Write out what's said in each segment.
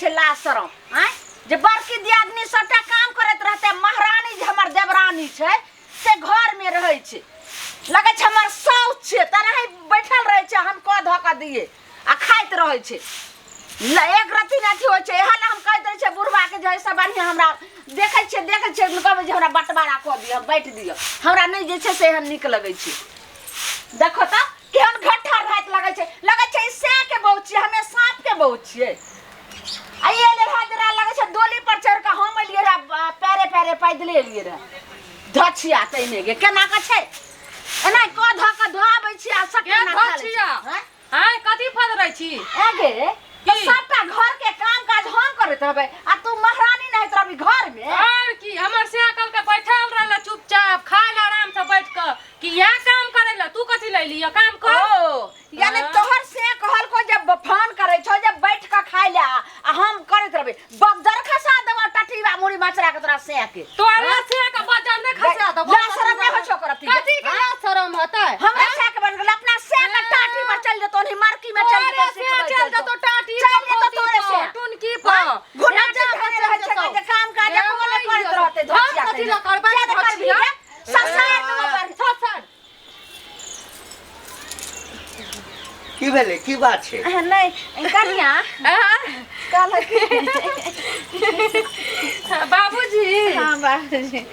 छै लाज शरम आँय जे बड़की दियादनी सबटा काम करैत रहतै महारानी जे हमर देवरानी छै से घरमे रहै छै लगै छै हमर साउस छै तेनाही बैठल रहै छै हम कऽ धऽ कऽ दियै आ खाइत रहै छै एक रत्ती नहि अथी होइ छै इएह लए हम कहैत रहै छियै बुढ़बाके जे एहिसँ बढ़िआँ हमरा देखै छियै देखै छियै कहबै जे हमरा बँटवारा कऽ दिअ बाँटि दिअ हमरा नहि जे छै से एहन नीक लगै छै देखो तऽ केहन घट्ठर राति लगै छै लगै छै ई सएहके बहू छियै हमे साँपके बहू छियै आ ई एलै रहए जरा लगै छै डोली पर चढ़ि कऽ हम एलियै रहए पैरे पैरे पैदले एलियै रहए धछिया तैने गे केना कऽ छै एना कऽ धऽ कऽ धोआबै छियै आ सब के केना खा लै छै धछिया? आँय? आँय कथी फदरै छी ए गे तऽ की? सबटा घर के काम काज हम करैत रहबै आ तू महारानी नहैत रहबी घर में और की हमर से कल के बैठल रहल चुपचाप खाय ले आराम से बैठ के कि इएह काम करे ले तू कथी ले लिय काम कर ओ यानी हाँ। तोहर से कहल को जब फोन करे छो जब बैठ के खाय ले आ आ हम करैत रहबै बगदर खसा देबो टटीबा मुड़ी मचरा के तोरा से के तोरा से के बजर नहीं खसा दबो ला शरम नहीं होइ छौ करती कथी के ला शरम होतै हमरा से के बन गेल अपना से के टाटी पर चल जेतो नहीं मार्की में चल जेतो तोरे से चल जेतो टाटी चल जेतो तोरे से टुनकी पर घुना जे धरे रहै छै जे काम काज एको नहि करैत रहतै धोतिया कथी ला करबै जादे करबी धोतिया? रे ससार देबो पर ससार की भेलै की बात छै नहि कनिया कहलक बाबूजी हाँ बाबूजी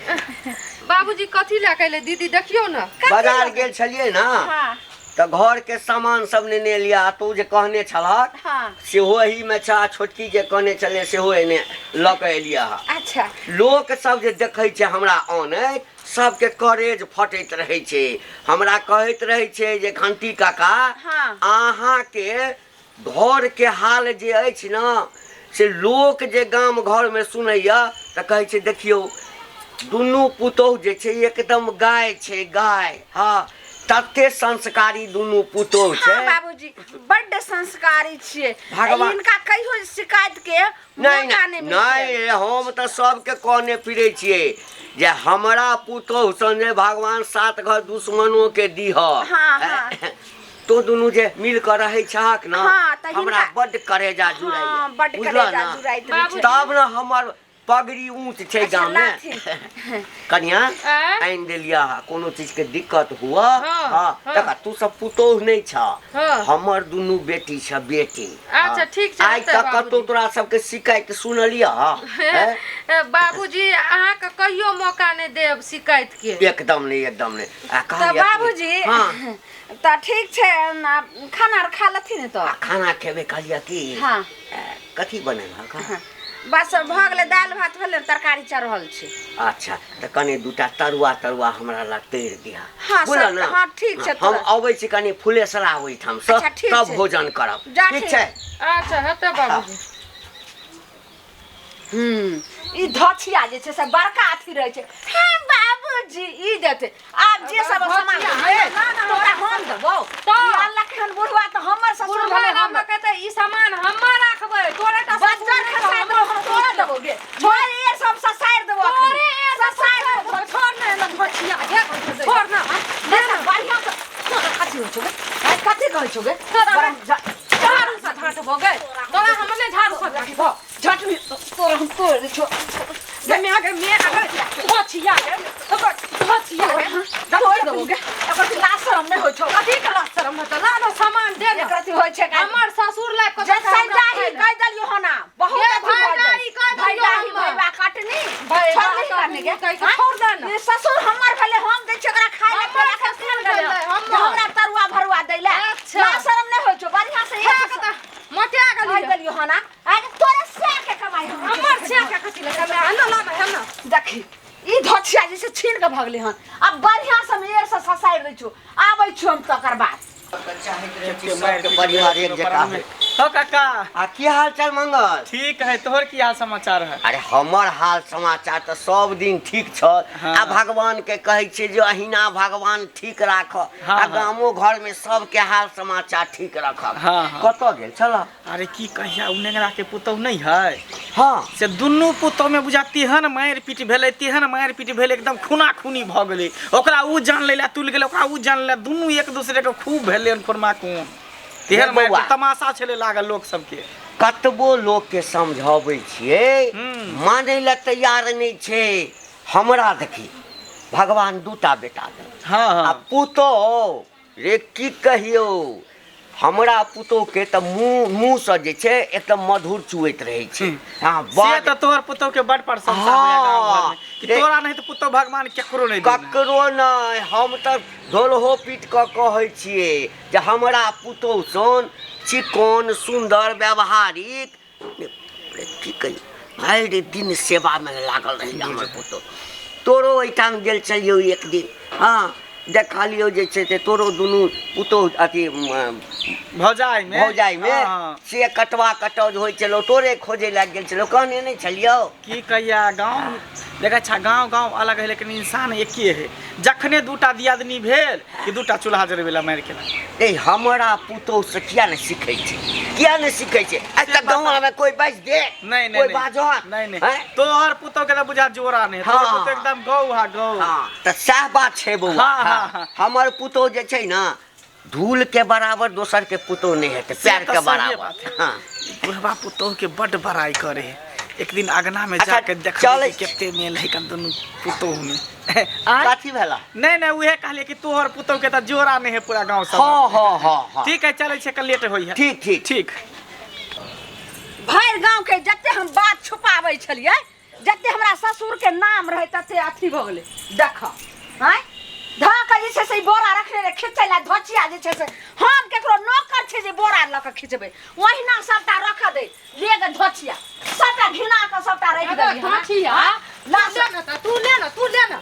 बाबूजी कथी लए के दीदी देखियौ ने बाजार गेल छलियै ने हाँ तऽ घरके सामान सब नेने एलियै आ तू जे कहने छलहक हाँ सेहो एहीमे छै आ छोटकी जे कहने छलै सेहो एने लऽ कऽ एलियै हँ अच्छा लोक सब जे देखै छै हमरा अनैत सबके करेज फटैत रहै छै हमरा कहैत रहै छै जे घंटी काका हाँ। अहाँके घरके हाल जे अछि ने से लोक जे गाम घरमे सुनैया तऽ कहै छै देखियौ दुनू पुतोहु जे छै एकदम गाय छै गाय हँ तते संस्कारी दुनू पुतोहु छै हाँ बाबूजी बड्ड संस्कारी छियै भगवान- हिनका कहियो शिकायत के नहि मौका नहि नहि मिलतै। नहि हम तऽ सबके कहने फिरै छियै जे हमरा पुतोहु संगे भगवान सात घर दुश्मनो के दीह हाँ, हाँ। तो दुनू जे मिल कऽ रहै छहक ने हाँ, तऽ हमरा हिनका- बड्ड करेजा जुड़ाइया हाँ, बड्ड बुझलह करेजा ने? जुड़ाइत रहै छै। तब ने हमर पगड़ी ऊँच छै अच्छा, गाममे लाथिन। कनिया आँय? आनि देलियै हँ कोनो चीजके दिक्कत हुअ हाँ, हँ हाँ। देखा तू सब पुतोहु नहि छह हाँ। हमर दुनू बेटी छ बेटी अच्छा, ठीक छै, आइ हेतै तक बाबूजी। कतौ तोरा सबके शिकायत सुनलियह हैं? ए, बाबूजी अहाँके कहियो मौका नहि देब शिकायत के एकदम नहि एकदम नहि आ तऽ कहलियै कि- बाबूजी हाँ तऽ ठीक छै न, खाना आर खा लेथिन तऽ आ खाना खेबै कहलियै कि हाँ ए, कथी बनेलहक हँ? बस भऽ गेलै दालि भात भेलै तरकारी चढ़ल छै अच्छा तऽ कनि दूटा तरुआ तरुआ हमरा लग तैर दिहा हाँ, बुझल सब- ने हाँ, ठीक छै, हम तोरा- अबै छी कनि फुलेसरा ओहिठामसँ अच्छा, ठीक तब छै। भोजन करब जा ठीक ठीक। छै अच्छा हेतै बाबूजी हम्म ई धछिया जे छै से बड़का अथी रहै छै हे बाबूजी ई देते आब जे सब सामान धछिया, देबै, ना, ना, तोरा हम देबौ तऽ? ई अल्लाह केहन बुढ़वा तऽ हमर ससुर बुढ़वा भेलै हम हमर कहते ई सामान हमर राखबै तोरे टा ससुर बज्जर नहि खसा छौ, देबौ हम तोरा देबौ गे छोड़ ये सब ससारि देबौ अखनी। तोरे ए ससारि देबौ छोड़ ना एना धछिया गे छोड़ ना देख ना, बढ़िआँ से तोरा कथी होइ छौ गे आइ कथी कहै छौ गे तोरा बड़ा झाड़ू से झाँटबो गे तोरा हम नहि झाड़ू से झाँटबो झटनी तोरा हम तोड़ दै छौ गे मैं गे मैं गे धछिया गे धछिया गे तोड़ देबौ गे एकर लाज शरम नहि होइ छौ कथी के लाज शरम होतै ला ना सामान दे ना एकर अथी होइ छै का हमर ससुर लाइफ के जे सैदाही कहि देलियौ हन आब, बहुत ये अथी भऽ जाइ। भैदाही कहि देलियौ भैदाही, हमर। भैबा कटनी भैबा छोड़ दही करने गे। कटनी कहि के हाँ? छोड़ दे ना। ये ससुर हमर भेलै हम दै छियै ओकरा खाय लए हमर पियै लए ससुर खेल गेलै भेलै, हमर। जे हमरा तरुआ भरुआ दै लए अच्छा। लाज शरम नहि होइ छौ बढ़िआँ से खा के तऽ मोटा कहि गेलियै देलियौ हन आब। आगे तोरे सएह के कमाई हम हमर छे के कथी लए कमाय हन ला ना हन देखी ई धोछिया जे छै छीन के भगले हन अब बढ़िया से हम एर से ससारि दै छौ आबै छौ हम तकर बाद सबके परिवार एक जकाँ होइ। हो काका आ की हाल चाल मंगल ठीक है तोहर की हाल समाचार है अरे हमर हाल समाचार तऽ सब दिन ठीक छल हाँ। आ भगवान के कहै छियै जे अहिना भगवान ठीक राख हाँ, आ हाँ। गामो घर में सबके हाल समाचार ठीक रखब हाँ, हाँ। कतऽ गेल छल अरे की कहिया उ नेंगरा के पुतहु नहीं है हाँ से दुनू पुतहु में बुझा तेहन मारि पीट भेलै तेहन मारि पीट भेलै एकदम खूना खूनी भऽ गेलै ओकरा उ जान लै लए तुलि गेलै ओकरा उ जान लै दुनू एक दूसरे के खूब भेलै हन खुरमा खून तेहन रे मारि बौआ। पीट, तमाशा छलै लागल लोक सबके कतबो लोकके समझाबै छियै मानै लए तैयार नहि छै। हमरा देखी भगवान दूटा बेटा देलक। हाँ आ हाँ पुतोह रे की कहियौ, हमरा पुतोहके तऽ मुँह मुँहसँ जे छै एकदम मधुर चुएत रहै छै। हाँ से बड तऽ तोहर पुतोह के बड प्रशंसा होइया गाँव घर हाँ में कि रे तोरा नहीं तऽ पुतोह भगवान केकरो नहीं देने। ककरो नहि। हम तऽ ढोलहो पीट कऽ कहै छियै जे हमरा पुतोह सन चिकन सुन्दर व्यवहारिक की कही, भरि दिन सेवामे लागल रहैए हमर पुतोह। तोरो ओहिठाम गेल छलियौ एक दिन, हँ देखलियौ जे छै से तोरो दुनू पुतोह अथी भौजाइ में भौजाइ में हाँ। से कटवा कटौज होइ छलौ, तोरे खोजै लए गेल छलौ, कहने नहि छलियौ? की कहिया गाँव देख, अच्छा गाँव गाँव अलग है लेकिन इंसान एके है। जखने दूटा दियादनी भेल कि दूटा चूल्हा जरबै ला मारि केलक। ए हमरा पुतोह से किया नहि सीखै छै, किया नहि सीखै छै? आइ तक गाँव में कोई बाजि दे, नहीं नहीं कोई नहीं बाजत नहीं नहीं हैं? तोहर पुतोह के तऽ बुझा जोड़ा नहीं, तोहर हाँ। पुतोह एकदम गौ हा गौ। हाँ तऽ सएह बात छै बौआ। हाँ, हाँ, हाँ। हमर पुतोह जे छै ने धूल के बराबर दोसर के पुतोह नहि हेतै, से पैर तऽ के सहिए बराबर। बात है। हाँ बुढ़वा पुतोह के बड बड़ाई करे है। एक दिन अगना में अच्छा, जाके देखबै चलै कि कते मेल है कन दुनू पुतोह में। आँय? कथी भेला? नहीं नहीं उहे कहलिए कि तोहर पुतोह के तऽ जोड़ा नहीं है पूरा गांव सब। हाँ हाँ हाँ हाँ ठीक है चलै छै, कल लेट होई है। ठीक ठीक ठीक। भरि गाँव के जते हम बात छुपाबै छलियै, जते हमरा ससुर के नाम रहै तते अथी भऽ गेलै। देख आँय धऽ कऽ जे छै से ई बोरा रखने रहै खींचै लए, धोचिया जे छै से हम केकरो नौकर छै जे बोरा लऽ कऽ खिचबै, ओहिना सबटा रखऽ दै ले गे धोचिया, सबटा घिना कऽ सबटा राखि देलियै। धोचिया ला ले ना, तू ले ना, तू ले ना।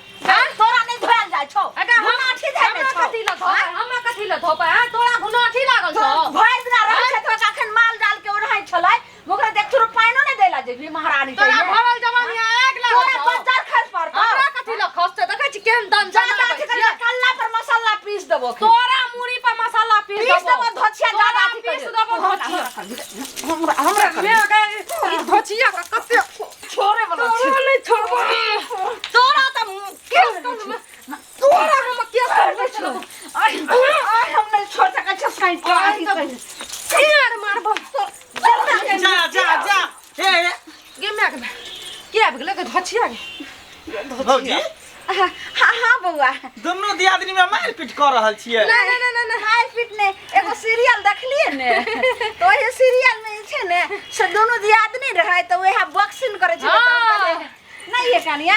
तोरा नहि धोयल जाइ छौ, अगर हम घुनाठी धैने हमरा छौ। कथी लए धोबै, हमरा कथी लए धोबै? आँय, तोरा घुनाठी लागल छौ? भरि दिना रहै छै तऽ अखन माल जाल के ओढ़ै छलै, ओकरा देख थोड़ा पानिओ नहि दै लए जेबही महारानी तोरा के। भरल जवानी आगि लागल तोरा छौ। बज्जर खसि पड़तौ। हमरा कथी लए खसतै? देखै छी केहन दन जादा जनाबै अथी छियै। करिहे, कल्ला पर मसाला पीस देबो। तोरा मुड़ी पर मसाला पीस पीस देबो धोचिया, तोरा जादा अथी पीस करिहे। देबो धोचिया। हमरा हमरा मे गए, ई धोचिया के कते छोड़े वाला छै। तोरा नहि छोड़बो। तोरा तऽ केस करबै। तोरा हम केस करबै। आइ आइ हम नहि छोड़ सकै छियै, साइड पर अथी करि। केर मारबो। जा जा जा हे हे गे my गे, के आबि गेलै गे धोचिया गे? भौजी। हाँ हाँ बौआ, दुनू दियादनी में मारि पीट कऽ रहल छियै? नहि नहि नहि नहि मारि पीट नहि, एगो सीरियल देखलियै ने तऽ ओहि सीरियल मे जे छै ने से दुनू दियादनी रहै तऽ वएह बॉक्सिंग करै छलै तऽ हम कहलियै, नहि ये कनिया।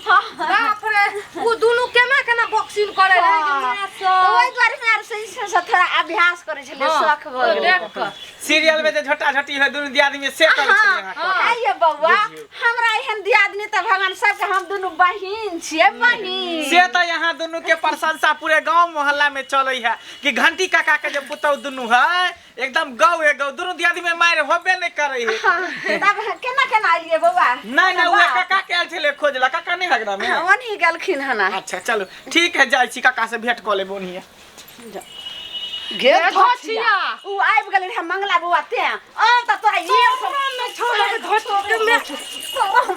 हाँ बाप रे, ओ दुनू केना केना बॉक्सिंग करे रहै गे माय तऽ ओहि सब। दुआरे हमरा आर से जे छै से थोड़ा अभ्यास करै छलियै, शौख भऽ गेलै। देख कऽ सीरियल में जे झोटा झोटी है दुनू दियादनी में से करै छलै अहाँ हाँ, आइये बौआ, हमरा एहन दियादनी तऽ भगवान सबके, हम दुनू बहिन छियै, बहिन। से तऽ यहाँ दुनू के प्रशंसा पूरे गांव मोहल्ला में चलै है कि घंटी काका के जे पुतहु दुनू है एकदम गौ है गौ, दुनू दियादनी में मारि होबे नहीं करे है। हाँ, तब केना केना एलियै बौआ? नहीं नहीं उहे काका के आयल छलै खोजला, काका नहीं हगना में? हाँ, ओनही गेलखिन हन। अच्छा चलो ठीक है, जाइ छी काका से भेंट कऽ लेब ओनहिए। गे धोचिया। धोचिया, उ आबि गेलै रहे मंगला बौआ, तें आब तऽ तोरा ये तोरा नहि छोड़बो गे धोचिया गे माय।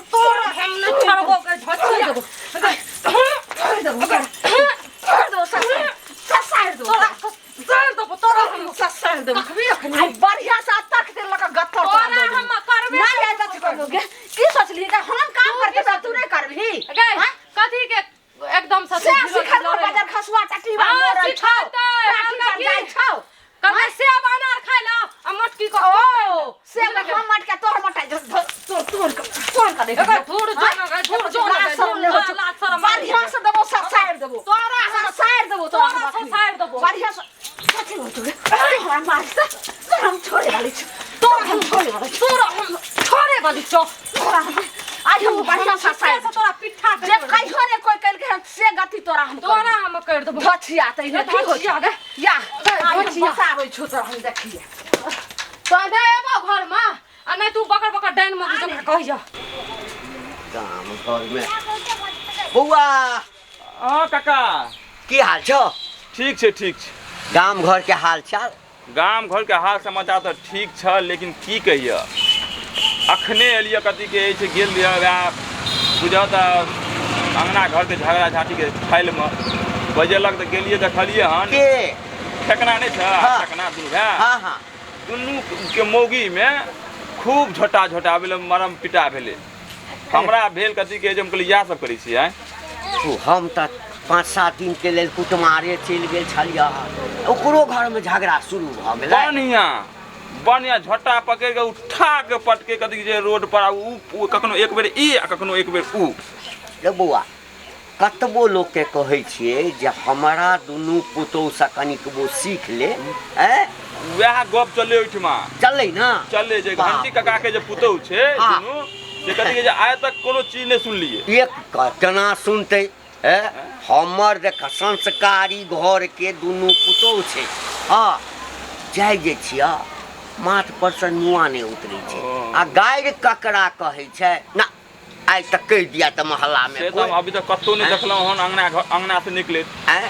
तोरा हम नहि छोड़बो गे धोचिया। छोड़ि देबो, छोड़ि देबो, ससारि देबो, तोरा ससारि देबो, तोरा हम ससारि देबो। देखबी अखनी। आइ बढ़िया से तक दे लगा गत्थर तोरा हम करबे नहीं आइ तक करबो गे। की सोचली कि हम काम करते तऽ तू नहि करबही? गे कथी के एकदम से से सिखल पर बाजार खसुआ टटी बा हाँ, मोरल छौ, सिखलतै। टाटी पर कहलकै जाइ की? छौ। कहलकै सेब अनार खाइ ला आ मटकी के ओ सेब हम मटके तोहर मटाइ तोड़ तोड़ तोड़ के देख। एकर धूर जो न गे, धूर जो न गे, लाज शरम नहि होइ छौ। लाज शरम बढ़िया से देबो ससारि देबो, तोरा हम ससारि देबो, तोरा तोरा हम अखनी। ससारि देबो। बढ़िया से कथी होइ छौ गे? हमरा मार तोरा हम छोड़े वाली छौ, तोरा हम छोड़े वाली छौ, तोरा हम छोड़े वाली छौ। तोरा हम आज हम बढ़िया से ससारि से तोरा पिट्ठा के जे कहियो ने कोई कलकै हन से गति तोरा हम तोरा हम कर देबो। धोचिया तऽ इहे की होइ धोचिया छौ? गे। या गे, आइ हम धोचिया। बसाबै छौ तोरा, हम देखिए। तो नहि एबो घर में आ नहि तू बकर बकर डाइन मौगी जकाँ कहिया। गाम घर में बौआ। हाँ काका, की हाल छौ? ठीक छै ठीक छै। गाम घर के हाल चाल? गाम घर के हाल समाचार तऽ ठीक छ, लेकिन की कहिए अखने एलियै कथी के छै गेल रहियै वएह बुझऽ तऽ अंगना घर के झगड़ा झाँटी के फाइल में बजेलक तऽ गेलियै देखलियै हन। के ठेकना नहि छै? हाँ। ठेकना दुनू भाय। हाँ हाँ। दुनू के मौगी में खूब झोटा झोटा भेलै, मरम पिटा भेलै। हमरा भेल कथी के जे हम कहलियै इएह सब करै छियै आँय। ओ हम तऽ 5-7 दिन के लेल कुटमारे चलि गेल छलियै, ओकरो घरमे झगड़ा शुरू भऽ गेलै। बढ़िया बढ़िया झोटा पकड़ि कऽ उठा के पटके कथी जे रोड पर आ उ कखनो एक बेर ई आ कखनो एक बेर उ। रे बौआ, कतबो लोकके कहै छियै जे हमरा दुनू पुतोहुसँ कनिकबो सीख ले, ऐं? वएह गप चलै ओहिठमा। चललै ने? चलै जे घंटी काका के जे पुतोहु छै दुनू, से कथी कहै छै आइ तक कोनो चीज नहि सुनलियै। एक केना सुनतै? ऐं? हमर देख संस्कारी घरके दुनू पुतोहु छै। हँ, जाइ जे छियै माथ परसँ नुआ नहि उतरै छै। आ गारि ककरा कहै छै ना, आइ तक कहि दिया तऽ मोहल्ला में से तऽ हम अभी तक कतौ नहि देखलहुँ हन अंगना घर अंगना से निकलैत। आँय?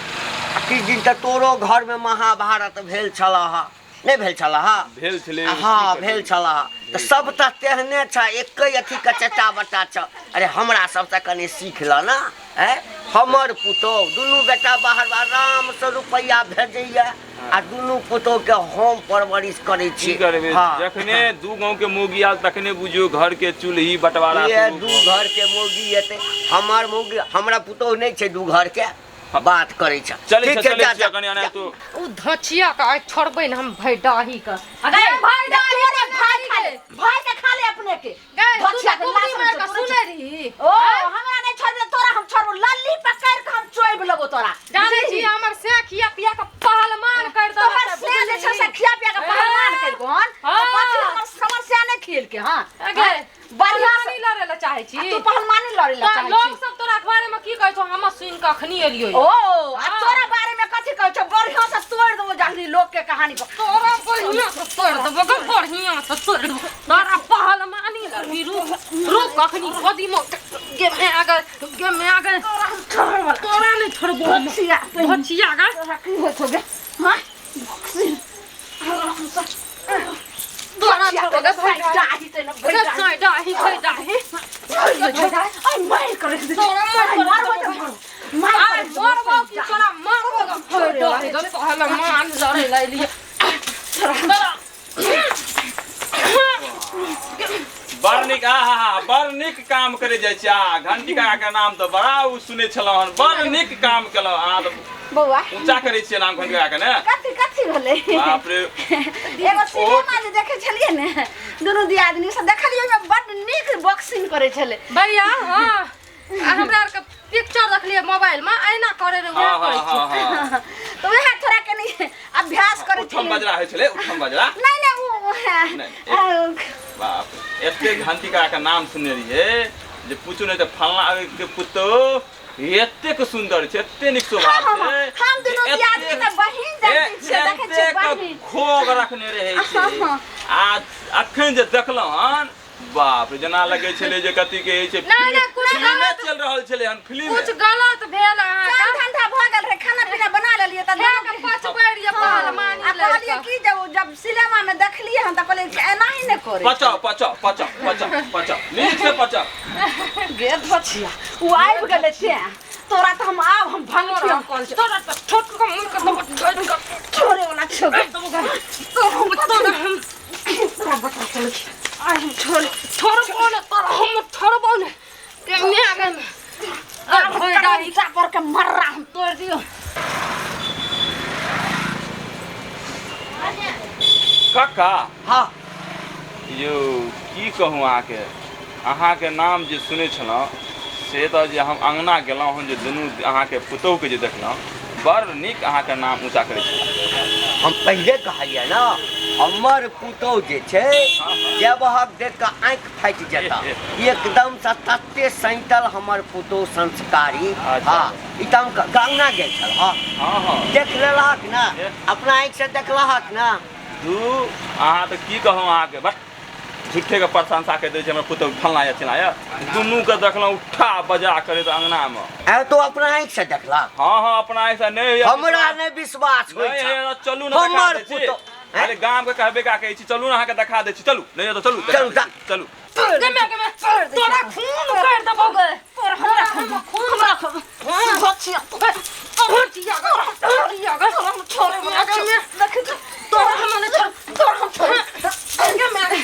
आ किछु दिन तऽ तोरो घर में महाभारत भेल छल हँ, नहि भेल छल हँ? भेल छलै। हँ भेल छल हँ। तऽ सब तऽ तेहने छ, एके अथी के चचा बच्चा छ। अरे हमरा सबसँ कनि सीख ल ना। आँय? हमर पुतोहु दुनू बेटा बाहर आरामसँ रुपैआ भेजैया आ दुनू पुतोह के हम परवरिश करै की छी। करबै? हाँ। जखने दू गांव के मौगी आयल तखने बुझियौ घर के चूल्ही बंटवारा ये शुरू दू भऽ गेल। घर के मौगी एतै, हमर मौगी हमरा पुतोह नहि छै दू घर के बात करै छै। चलै ठीक छै, छै, चलै जा, छियै जा, कनि एना जा। तू। उ धचिया के आइ छोड़बै ने हम भैडाही के। अरे भाई भाई डाही भाई खा ले, भाई के खा ले अपने के। गै, तू धचिया तऽ के कुकरी लाश मारि कऽ हम सुनै रही। ओ हमरा नहि छोड़बे तोरा, हम छोड़बो लल्ली पकड़ के हम चोइब लेबो तोरा। जानै छी हमर से खिया पिया के पहलवान कर देलक। तोहर से जे छै से खिया पिया के पहलवान कर को हन। हाँ। तऽ कथी हमर समस्या नहि खेल के। हां अगे बढ़िया से पहलवानी लड़े ला चाहै छी। आ तू पहलवानी लड़े ला तऽ चाहै लोग छी? सब तोरा बारे में की कहै छौ, हम सुनि कऽ अखनी एलियै। ओ आ हाँ। तोरा बारे में कथी कहै छौ? बढ़िया से तोड़ देबो जखनी लोक के कहानी पर। तोरा बढ़िया से तोड़ देबो गे, बढ़िया से तोड़ देबो तोरा पहलवानी लड़बी। रुक रुक, अखनी कदीमा गे में आ गए, गे में आ गए। तोरा नहीं छोड़बो हम। धचिया धचिया गे। तोरा की होइ छौ गे? हां तोरा छोड़बो गे भाई। डाही ते न गे साइ डाही भाई डाही। आई मार करे दे। तोरा मार करे मारबो देबो। तऽ मार आइ करे देबो। मरबो की तोरा मारबो गे भाई डाही गे, पहलवान लड़े ला एलियै। तोरा बड़ नीक, आ हा हा, बड़ नीक काम करे जाइ छी। आ घंटी काका के नाम तऽ बड़ा उ सुनै छलहुँ हन, बड़ नीक काम केलहुँ अहाँ तऽ। बौआ ऊँचा करै छियै नाम घंटी काका के ने। कथी कथी भेलै? बाप रे, एगो सिनेमा जे देखै छलियै ने दुनू दियादनी से देखलियै, ओहिमे बड्ड नीक बॉक्सिंग करै छलै भैया। हाँ, आ हमरा आरके पिक्चर देखलियै मोबाइल में, अहिना करे रहे वएह हाँ करै हाँ छी। हाँ हाँ तऽ वएह थोड़ा कनि अभ्यास करै उठम छलियै। बजरा होइ छलै, उठम बजरा। नहि नहि, ओ नहि, बाप रे, एते घंटी काका के नाम सुनने रहियै जे पूछू नहि तऽ फलना के पुतोह एतेक सुन्दर छै, एते नीक स्वभाव हाँ, हाँ, छै। हम दुनू जे दियादनी तऽ बहिन जकाँ छियै, देखै छियै एतेक बहिन। खोग रखने रहै छै। हाँ, हाँ। आ अखन जे देखलहुँ हन, बाप रे, जेना लगै छलै जे कथी कहै छै नहि, नहि, कुछ फिल्मे गलत- चलि रहल छलै हन, फिल्म। कुछ गलत भेल अहाँके? काम धंधा भऽ गेल रहै, खाना पीना बना लेलियै तऽ खा के पचबै रहियै पहलवानी आ कहलियै लड़ि की जब सिनेमा मे देखलियै हन तऽ कहलियै कि एना ही ने करै। पचाओ पचाओ पचाओ पचाओ पचाओ, नीक से पचाओ। गे धोछिया, उ आबि गेलै तें तोरा तऽ हम आब हम भंगठी हम कऽ। तोरा तऽ छोट कऽ मुँह के दबो छोड़ि कऽ छोड़े वाला छौ गे। तोरा हम तोरा बता चलै छी आइ हम छोड़ छोड़बो ने तोरा, हम छोड़बो ने के मैं गे। आब भैडाही पर के मर्रा हम तोड़ दियो। काका। हाँ यौ, की कहूँ अहाँके, अहाँके नाम जे सुनै छलहुँ से तऽ जे हम अङ्गना गेलहुँ हन, जे दुनू अहाँके पुतोहुके जे देखलहुँ, बड़ नीक अहाँके नाम ऊँचा करै छलहुँ। हम पहिले कहलियै ने, हमर पुतोह जे छै जबहक देख कऽ आँखि फाटि जेता, एकदम से तते सैंतल हमर पुतोह संस्कारी। अच्छा। हाँ, ई तऽ हम गंगा गेल छल। हाँ हाँ हाँ, देख लेलहक ने? अपना आँखि से देखलहक ने? दू अहाँ तऽ की कहूँ अहाँके, बस झूठेके प्रशंसा करि दै छै हमर पुतोह फलना या चिलना या। दुनूके देखलहुँ उठा बजा करैत अङ्गनामे। आय तो अपना आँखि से देखलक? हाँ हाँ, अपना ऐसा नहि होइए। हमरा नहि विश्वास होइ नहि छै होइए, चलू ने देखा हमर दै छी। पुतोह। अरे गाम के कहबे का कहै छी, चलू ने अहाँके देखा दै छी, चलू नहि होइए तऽ चलू देखा चलू, दै छी, चलू। गे मैं गे मैं तोरा खून कर देबो गे, तोरा हम खून हमरा धोछिया धोचिया गे, धोचिया गे। तोरा हम छोड़े वाला छौ। देखै छी तोरा हम नहि छोड़। तोर हम छोड़ गे माय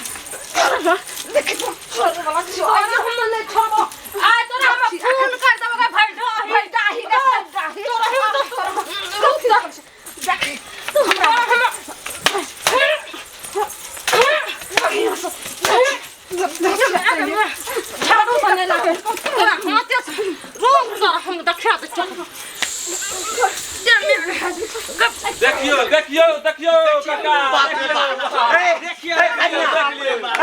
देखी तोर छोड़े वाला छियो। तोरा हम नहीं छोड़बो आ तोरा हम खून कर देबो गे भाई ढाही भाई डाही गे डाही तोरा हम तो रुक जा देखी तू हमरा झाड़ू बने लगे तोरा हाथे से रुक तोरा हम देखा दे चल देखियो देखियो देखियो काका बाप रे बाप। ए, देखियो, ए, कन्या,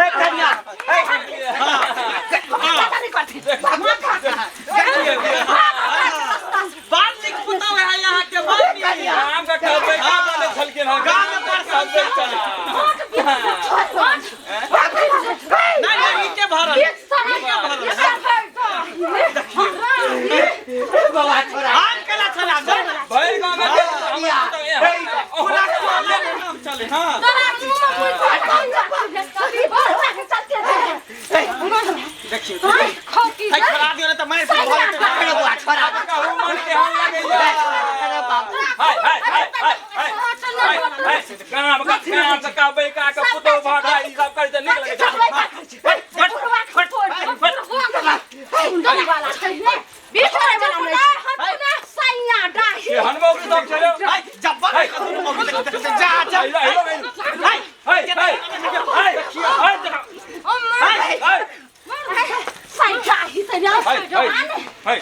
ए, कन्या, ए, पता नहीं करती बात नीक पुतहु है यहाँ के बात नीक। गाम का कहबै का बने छलखिन हन गाम में कहबै चल नहीं नहीं नीचे भरल नीचे भरल बाबा छोड़ा। हम केला छला चल भरि गाम में हम पूरा टोला के नाम चले हां देखियो खोकी है छोड़ा दियो ने त मार पीट भऽ जेतै। अरे बुआ, छोड़ा। कहू मन के हम लगैया अरे बाप रे। हाय हाय हाय हाय हाय हाय गाम का गाम से कहबै का के पुतोह भागा ई सब करै त नीक लगै छै केहन मौगी सब छै यौ? है जब्बर है। जा जा हाय हाय हाय हाय हाय हाय हाय हाय हाय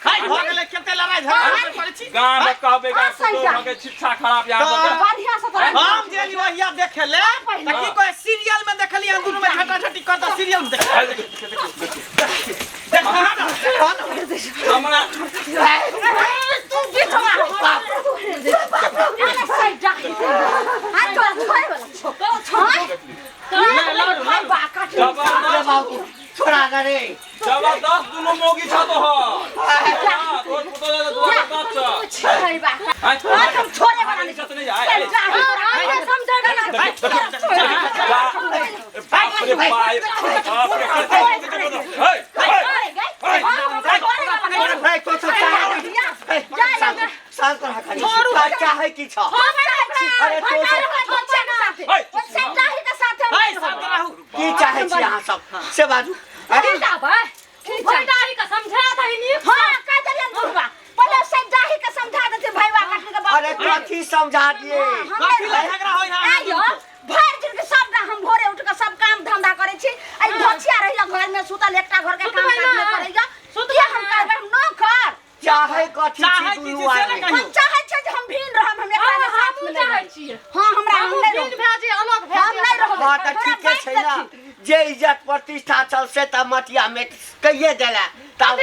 है भऽ गेलै कते लड़ाई झगड़ा करै छी गाम में कहबै का पुतोह भागे शिक्षा खराब यहाँ सब हम जे वहिया देखे ले त की कहे सीरियल में देखलियै हम दुनू में झटा झटी करता सीरियल में देख देख हमरा अरे बाबू, छोड़ा ना रे। जबरदस्त दुनू मौगी छ तोहर हां तोर पुतोह जबरदस्त छ छोड़े वाला नहीं इज्जत नहीं आए बाप रे बाप रे हाय हाय अरे भाई, तो सब चाहे। ए, शांत शांत रह खाली। का चाहे की छ? अरे तो सब है शांत रहू की चाहे छी अहाँ सब? से बाजू। अरे, अरे कथी समझा दिए? कथी ले झगड़ा होय है भरि दिन के सब हम भोरे उठ के सब काम धंधा करै छी आ ई धोछिया रहिया घर में सुतल एकटा घर के काम काज नहि करैया सुतिया हम करबै हम नौकर चाहे कथी चाहे छी की दुनू छी से ने आदमी? कहियौ। हम चाहै छियै जे हम भिन्न रहब हम एकरा के साथ में नहि रहब। हाँ हमरा हम नहि रहब हम नहि रहब हाँ तऽ ठीके छै ना जे इज्जत प्रतिष्ठा छल से तऽ मटिया में कहिए देला तब ओ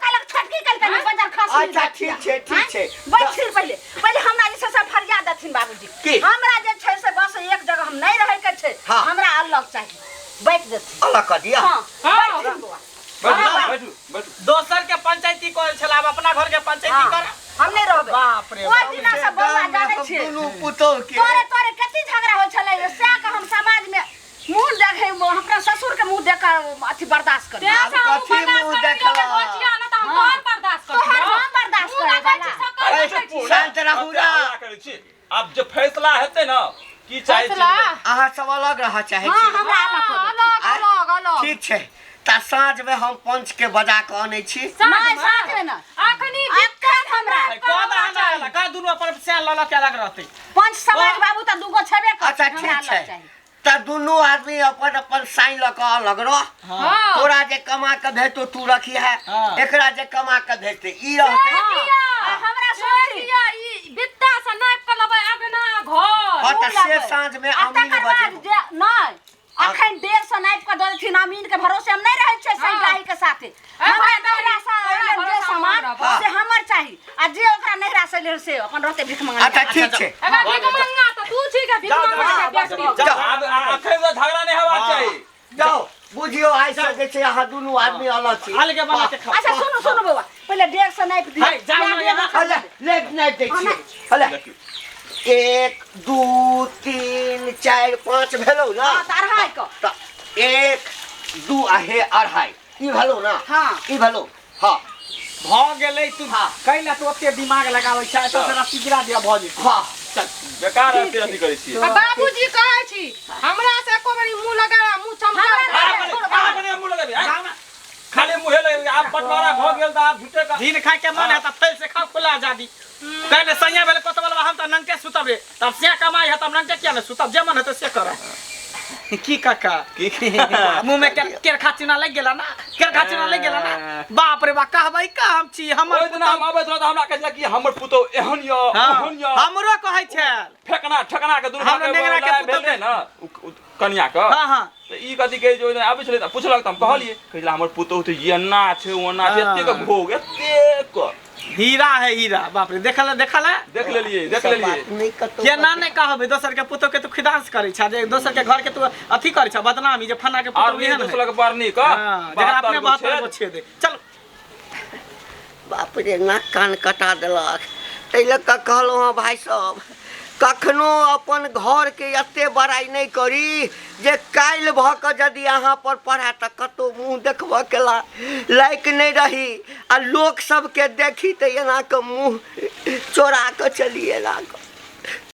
कहलक छोटकी कहलकै हम बाजार खसी अच्छा ठीक छै ठीक छै बैठथिन पहिले पहिले हमरा जे छै से फरियाद देथिन बाबूजी की? हमरा जे छै से बस एक जगह हम नहि रहै के छै हाँ। हमरा अलग चाही बैठ देथिन अलग कऽ दिअ हाँ बैठथिन बौआ बैठू बैठू बैठू दोसर के पंचायती करै छला आब अपना घर के पंचायती हाँ, कर हम नहि रहबै बाप रे ओहि बाप। दिना से बौआ जानै हम छियै दुनू पुतोह के तोरे तोरे कते झगड़ा होइ छलै सएह के हम समाज में मुंह देखे अपना ससुर के मुंह देख के अथी बर्दाश्त कर तोहर हम बर्दाश्त करे वाला शांत रहू ना। करै छी आब जे फैसला हेतै ने की चाहै छी अहाँ सब अलग रहऽ चाहै हाँ छी हमरा अलग कर देथिन। ठीक छै तऽ साँझ में हम पंच के बजा कऽ अनै छी नहि साँझ में ना अखनी अखन हमरा कह दे हमरा अलग कह दुनू अपन सैन लऽ लऽ के अलग रहतै पंच समाज बाबू तऽ दूगो छेबे कर अच्छा ठीक छै तऽ दुनू आदमी अपन अपन साइन लऽ कऽ अलग रह हाँ तोरा जे कमा के भेटो तू रखी है हाँ। एकरा जे कमा के भेटते ई रहते हमरा सुनथिन। बित्ता से नापि कऽ लेबै अगना घर हाँ तऽ से साँझ में आ अमीन तकर बाद बजेबो जे नहि अखन 150 नापि कऽ दऽ देथिन अमीन के भरोसे हम नहि रहै छियै सैडाही के साथे हमरा नैहरा से तोरा अयलै जे भरोसा सामान हमरा से हमर चाही आ जे ओकरा नैहरा से अयलै से अपन रहतै भीख मंगने अच्छा ठीक छै अगर भीख मंगा तऽ तू छी के भीख मंगा के व्यक्ति जाओ आब अखन से झगड़ा नहि हेबाक चाही जाओ बुझियो आइ से जे छै अहाँ दुनू आदमी अलग छी अलगे बना के खाओ अच्छा सुनू सुनू बौआ पहिले 150 नापि दियौ है, जाउ ना यहाँ। हले ले नापि दै छियै हले 1 2 3 4 5 भेलौ ना हाँ तऽ अढ़ाइ कऽ तऽ 1 2 आ हे अढ़ाई ई भेलौ ना हाँ। ई भेलौ हाँ भऽ गेलै तू। हाँ। कैला तू ओते दिमाग लगाबै छै? एतऽ से रस्सी गिरा दिया, भऽ जेतै। हाँ। चल। बेकार अथी अथी करै छियै। आ बाबूजी कहै छी हमरा से एको बेरी मुंह लगा, मुंह चमका। अहाँ कने मुँह लगेबै, आँय? खाली मुँहे लगेबै। आब बंटवारा भऽ गेल तऽ आब झूठे का दिन खाय के मन है तऽ फैल से खाओ, खुला आजादी। कहले सैया भेलै कोतबलवा, हम तऽ नंगटे सुतब रे। तब से कमाई है, तब नंगटे किया ने सुतब? जे मन हेतै से करब। की काका, मुंह में केरखा चूना लागि गेला ना? केरखा चूना लागि गेला ना? बाप रे बा, कहबै का हम छी हमर ओहि दिना हम आबैत रहौं तऽ हमरा कहै छलै कि हमर पुतोहु एहन यऽ, ओहन यऽ। हमरो कहै छल। फेकना ठकना के दुनू हमरा भाई के नेंगरा के लड़ाइ पुतोहु भेल रहै ने, कनिया के। हाँ, हाँ। तऽ ई कथी कहै छै, ओहि दिन आबै छलै तऽ पुछलक तऽ हम कहलियै, कहै छलै हमर पुतोहु तऽ एना छै, ओना छै, एतेक घोघ, एतेक हीरा है हीरा। बाप रे, देखल देखल है? देख लेलियै, देख सब लेलियै। बात नहि कतौ। केना नहि कहबै? दोसर के पुतोह के तू खिदांस करै छ, जे दोसर के घर के तू अथी करै छ बदनामी, जे फन्ना के आर पुतोह नहि एहन है। दोसरक बड़ नीक। हाँ, जकरा अपने 72 गो 72 गो छेद। छेद है। चल। बाप रे, नाक कान कटा देलक। ताहि लऽ कऽ कहलहुँ हँ भाय सब, कखनो अपन घरके एते बड़ाइ नहि करी जे काल्हि भऽ कऽ यदि अहाँ पर पढ़ए तऽ कतहु मुँह देखबऽ केला लायक नहि रही, आ लोक सबके देखी तऽ एना कऽ मुँह चोरा कऽ चली एना कऽ।